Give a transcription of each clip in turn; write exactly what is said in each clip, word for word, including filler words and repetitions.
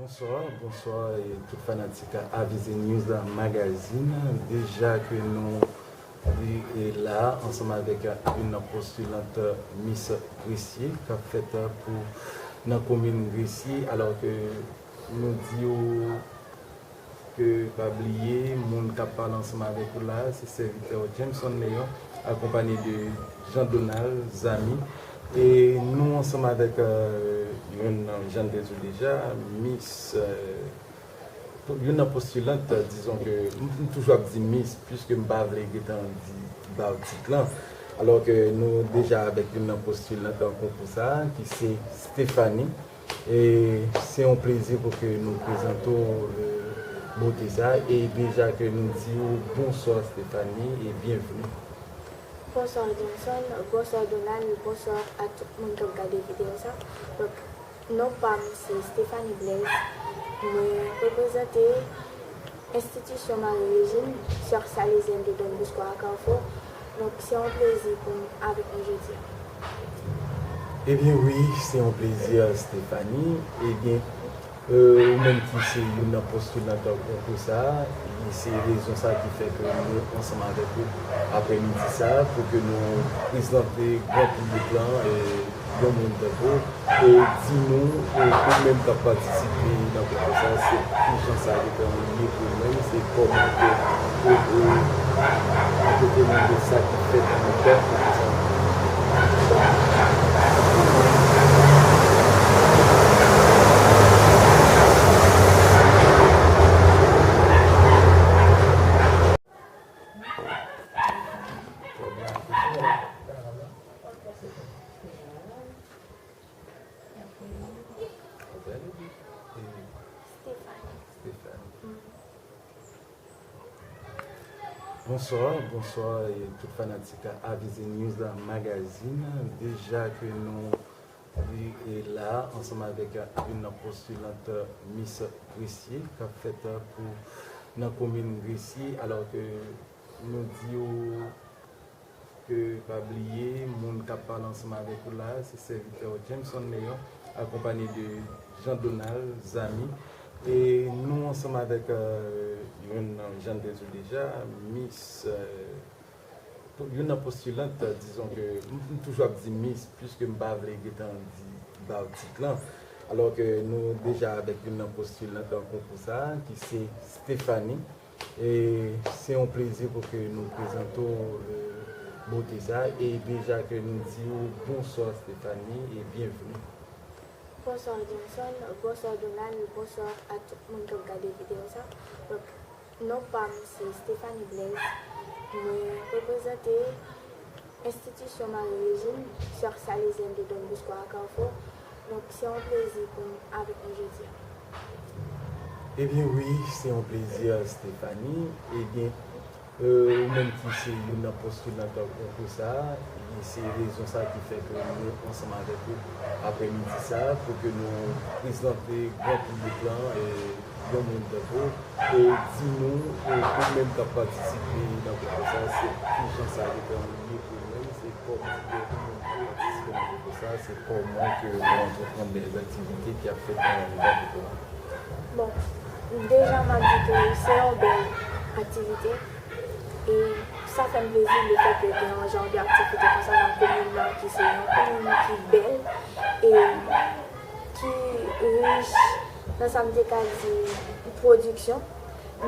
Bonswa, bonswa e tout fanatik Avize News Magazine. Deja ke nou e la ansanm avèk youn nan postilant Miss Gresye k ap fèt pou nan komin Gresye, alò ke nou di w ke pa bliye, moun k ap pale ansanm avèk ou la, se sèvitè w Jameson Léon, akonpanye de Jean Donald Zami. E nou ansanm avèk, euh, youn, jan m te di w deja, Miss, euh, pou- youn nan postilant, dizon ke m, m toujou ap di Miss, piske m pa vle gentan di ba w tit lan. Alò ke nou deja avèk youn nan postilant nan konkou sa a, ki se Stéphanie. E se yon plezi pou ke nou prezante w, euh, bote sa a. E deja ke nou di w bonswa, Stéphanie, e byenveni. Bonswa, Johnson. Bonswa, Donald. Bonswa a tout moun k ap gade videyo sa. Donk, non pa m se Stéphanie Blaise. Mwen reprezante Enstitisyon Marie Régine, Sœur Salésienne de Don Bosco à Carrefour. Donk, se yon plezi pou m avèk nou jodi a. Ebyen wi, se yon plezi, Stéphanie. Ebyen, euh, ou menm ki se youn nan postilant konkou sa a, e se rezon sa ki fè ke nou ansanm avèk ou aprèmidi sa a, pou ke nou prezante gran piblik lan, euh, yon moun tankou, e di nou, e ou menm k ap patisipe nan konkou sa, se kijan sa gentan ye pou ou menm, se kòman ke ou, ou, ou te tande sa ki fèt nan kad konkou sa. Stéphanie. Bonswa, bonswa e tout fanatik Avize News Magazine. Deja ke nou e la ansanm avèk youn nan postilant Miss Gresye k ap fèt pou nan komin Gresye, alò ke nou di w ke pa bliye, moun k ap pale ansanm avèk ou la, se sèvitè w Jameson Léon, akonpanye de Jean Donald Zami. E nou ansanm avèk, euh, youn, jan m te di w deja, Miss, euh, pou- youn nan postilant, dizon ke m, m toujou ap di Miss, piske m pa vle gentan di ba w tit lan. Alò ke nou deja avèk youn nan postilant nan konkou sa a, ki se Stéphanie. E se yon plezi pou ke nou prezante w, euh, bote sa a. E deja ke nou di w bonswa, Stéphanie, e byenveni. Bonswa, Johnson. Bonswa, Donald. Bonswa a tout moun k ap gade videyo sa. Donk, non pa m se Stéphanie Blaise. Mwen reprezante Enstitisyon Marie Régine, Sœur Salésienne de Don Bosco à Carrefour. Donk, se yon plezi pou m avèk nou jodi a. Ebyen wi, se yon plezi, Stéphanie. Ebyen, euh, ou menm ki se youn nan postilant konkou sa a, e se rezon sa ki fè ke nou ansanm avèk ou aprèmidi sa a, pou ke nou prezante gran piblik lan, euh, yon moun tankou, e di nou, e ou menm k ap patisipe nan konkou sa, se kijan sa gentan ye pou ou menm, se kòman ke ou menm k ap patisipe nan konkou sa, se kòman ke ou antreprann lèzaktivite ki ap fèt nan konkou la. Bon, deja m ap di ke se yon bèl aktivite, e sa fè m plezi lefèt ke gen yon jan de aktivite konsa nan komin nan ki se yon komin ki bèl, e ki rich nan sa m te ka di pwodiksyon,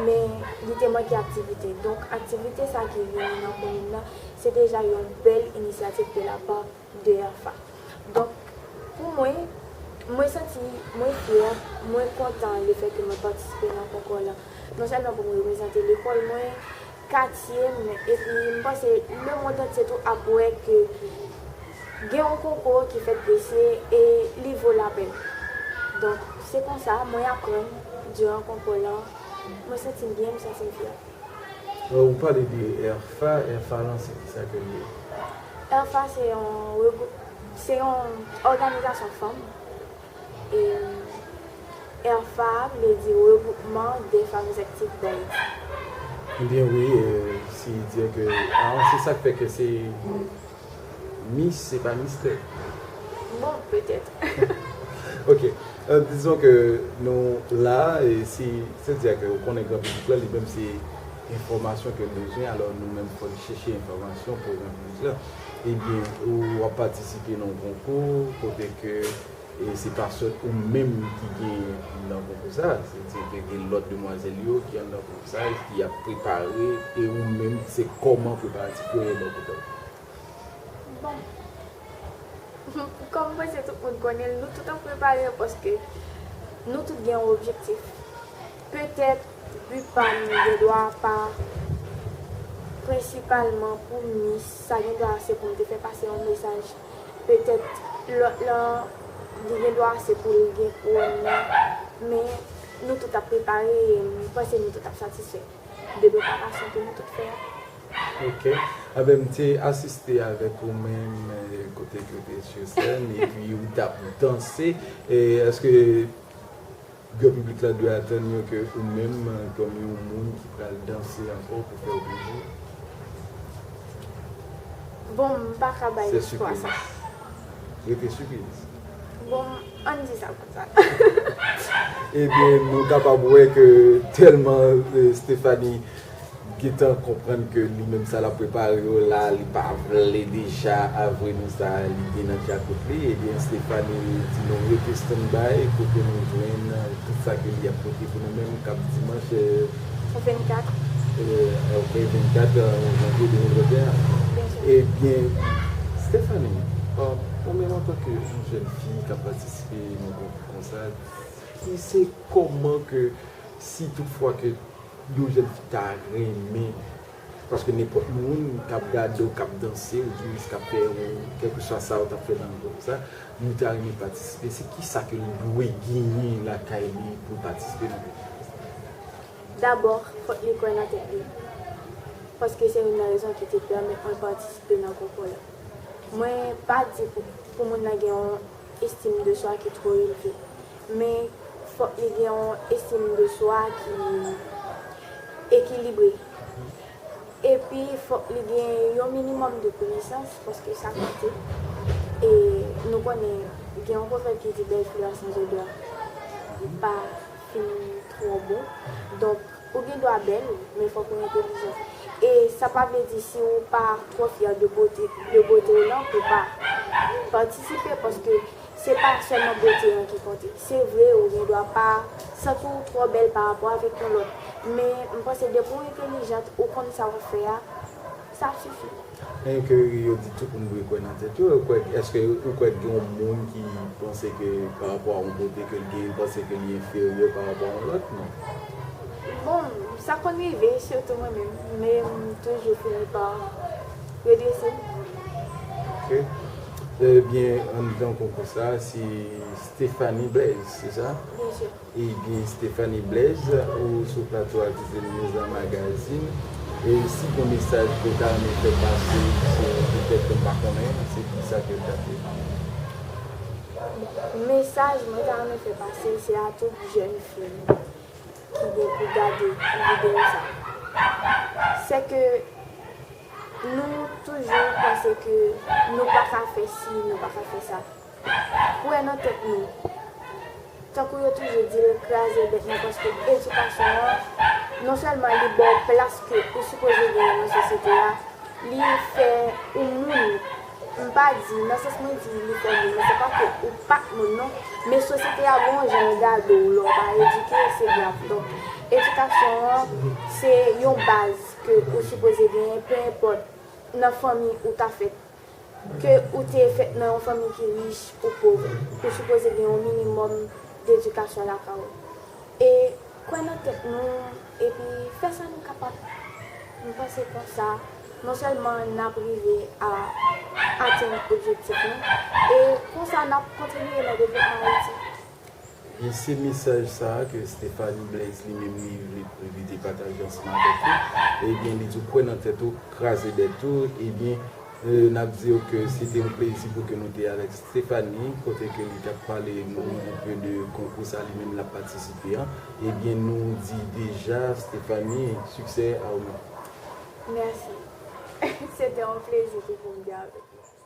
men li te manke aktivite. Donk, aktivite sa ki vini nan komin nan, se deja yon bèl inisyativ de la pa de èfa. Donk, pou mwen, mwen santi mwen fyè, mwen kontan lefèt ke mwen patisipe nan konkou la. Non sèlman pou mwen reprezante lekòl mwen, katye m, epi m panse lemonn antye tou ap wè ke gen yon konkou ki fèt Gresye e li vo lapèn. Donk, se konsa, mwen aprann diran konkou lan, mwen santi m byen, m santi m fyè. Bon, ou pale de èfa, èfa lan se kisa ke l ye? Èfa se yon regwou-, se yon òganizasyon fanm. E èfa vle di Regroupement des Femmes Actives d'Haïti. Ebyen wi, euh, si di ke, ah, se sa k fè ke se Miss, se pa mistè. Bon, petèt. Ok. Euh, dizon ke nou la, e si se di ke ou konnen gran piblik la, li menm se enfòmasyon ke l bezwen, alò nou menm fò n chèche enfòmasyon pou gran piblik la. Ebyen, ou ap patisipe nan yon konkou kote ke e se pa sèl ou menm ki gen nan konkou sa, se di ke gen lòt demwazèl yo ki anndan konkou sa, ki ap prepare, e ou menm, se kòman preparatif yo ye bò kote w? Bon, kòm m panse tout moun konnen l, nou tout ap prepare paske nou tout gen yon objektif. Petèt, bi pa m gendwa pa prensipalman pou Miss, sa gendwa se pou m te fè pase yon mesaj. Petèt, lòt lan, li gendwa se pou l gen kouwòn nan, men nou tout ap prepare e m panse nou tout ap satisfè de preparasyon ke nou tout fè a. Ok. Anben, m te asiste avèk ou menm, eh, kote ke w te sou sèn, epi ou t ap danse. E èske gran piblik la dwe atann yo ke ou menm, eh, kòm yon moun ki pral danse ankò pou fè w plezi? Bon, m pa ka bay espwa sa. Rete sipriz. Bon, ann di sa konsa. Ebyen, nou kapab wè ke tèlman, eh, Stephanie gentan konprann ke li menm sa l ap prepare yo la, li pa vle deja avwe nou sa li gen nan djakout li. Ebyen, Stephanie di nou rete standby kote nou jwenn tout sa ke li ap pote pou nou menm k ap dimanch, eh, Vennkat. eh, ok, vennkat, eh, janvye de mil venteyen. Byen si. Ebyen, Stephanie, eh, ou menm antanke yon jèn fi k ap patisipe nan konkou konsa, ki se kòman ke si toutfwa ke yon jèn fi ta renmen, paske nenpòt moun k ap gade w, k ap danse, ou di k ap fè yon, kèlkeswa sa ou t ap fè nan konkou sa, nou ta renmen patisipe, se kisa ke l dwe genyen lakay li pou l patisipe nan konkou sa? Dabò, fòk li kwè nan tèt li. Paske se youn nan rezon ki te pèmèt mwen patisipe nan konkou la. Mwen pa di pou, pou moun nan gen yon estim de swa ki twò elve, men fòk li gen yon estim de swa ki ekilibre. Epi fòk li gen yon minimòm de konesans, paske sa konte. E nou konnen, gen yon pwovèb ki di belle fleur sans odeur pa fin twò bon. Donk, ou gen dwa bèl, men fòk ou entèlijan. E sa pa vle di si ou pa twò fyè de bote, de bote w lan, pou pa patisipe, paske se pa sèlman bote an ki konte. Se vre, ou gen dwa pa santi w twò bèl pa rapò avèk yon lòt, men m panse depi w entèlijant, ou konn sa w ap fè a, sa ap sifi. Men ke yo di tout moun dwe kwè nan tèt yo, ou kwè, èske ou kwè gen yon moun ki panse ke pa rapò a yon bote ke l gen, li panse ke li enferyè pa rapò a yon lòt? Non. Bon, sa konn rive, sitou mwen menm, men m toujou fini pa redrese m. Ok. Ebyen, anndan konkou sa, se Stephanie Blaise, se sa? Byen si. Ebyen, Stephanie Blaise, ou sou plato Artist News Magazine. E si gen mesaj ke w ta renmen fè pase, se petèt ke m pa konnen, se ki sa ke w ta fè? Mesaj mwen ta renmen fè pase, se a tout jèn fi ki gen pou gade videyo sa. Se ke nou toujou panse ke nou pa ka fè si, nou pa ka fè sa. Kwè nan tèt nou. Tankou yo toujou di l, kraze bèt nan, paske edikasyon an, non sèlman li ba w plas ke ou sipoze genyen nan sosyete a, li fè ou moun. M pa di, nan sans mwen di li fè moun, men se pa ke ou pa t moun non, men sosyete a gen yon jan l gade w lè w pa edike, se grav. Donk, edikasyon an, se yon baz ke ou sipoze genyen, pe enpòt nan fanmi ou ta fèt. Ke ou te fèt nan yon fanmi ki rich ou pòv, ou sipoze gen yon minimòm dedikasyon lakay ou. E kwè nan tèt nou, epi fè sa nou kapab. M panse konsa, non sèlman n ap rive a atenn objektif nou, e konsa n ap kontribiye nan devlopman Ayiti. Ebyen, se mesaj sa a ke Stephanie Blaise li menm li vle, li te pataje ansanm avèk nou. Ebyen, li di w kwè nan tèt ou, kraze bèt ou. Ebyen, euh, n ap di w ke se te yon plezi pou ke nou te avèk Stephanie, kote ke li t ap pale nou enpe de konkou sa li menm l ap patisipe an. Ebyen, nou di deja, Stephanie, siksè a ou menm. Mèsi. Se te yon plezi tou pou m te avèk nou.